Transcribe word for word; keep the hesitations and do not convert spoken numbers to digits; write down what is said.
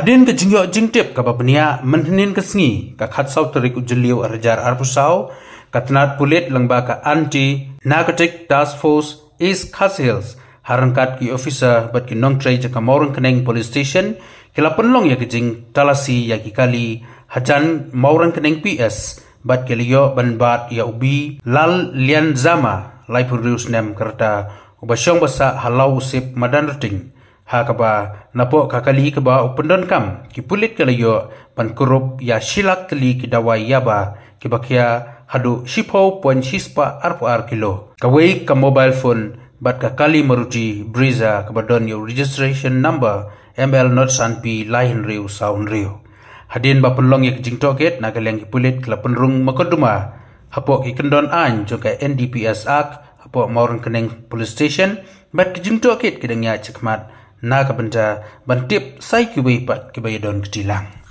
Hadien ka jingïoh jingtip kaba bniah mynhynnin ka sngi ka khatsaw tarik u Jylliew arhajar arphew saw, ka tnad pulit lyngba ka Anti Narcotic Task Force East Khasi Hills ha ryngkat ki officer bad ki nongtrei jong ka Mawryngkneng Police Station ki la pynlong ïa ka jingtalasi ïa ki kali hajan Mawryngkneng P S bad ki la ïoh ban bat ïa u B Lal Lian Zama laiphew hynriew snem ka rta uba shong basah ha Law Usip Madan Rting. Ha kaba napoh ka kali kaba u pyndonkam ki pulit ki la ïoh ban kurup ïa shi lak tylli ki dawai yaba kiba khia haduh shiphew point shispah arphew ar kilo. Kawei ka mobile phone bad ka kali Maruti Brezza kaba don ïa u registration number M L not san P lai hynriew saw hynriew. Hadien ba pynlong ïa ka jingtohkit na ka liang ki pulit ki la pynrung mukotduma hapoh ki kyndon aiñ jong ka N D P S Act hapoh Mawryngkneng Police Station bad ki jingtohkit ki dang ïaid shakhmat na ka bynta ban tip sa ïa kiwei pat kiba ïadon kti lang.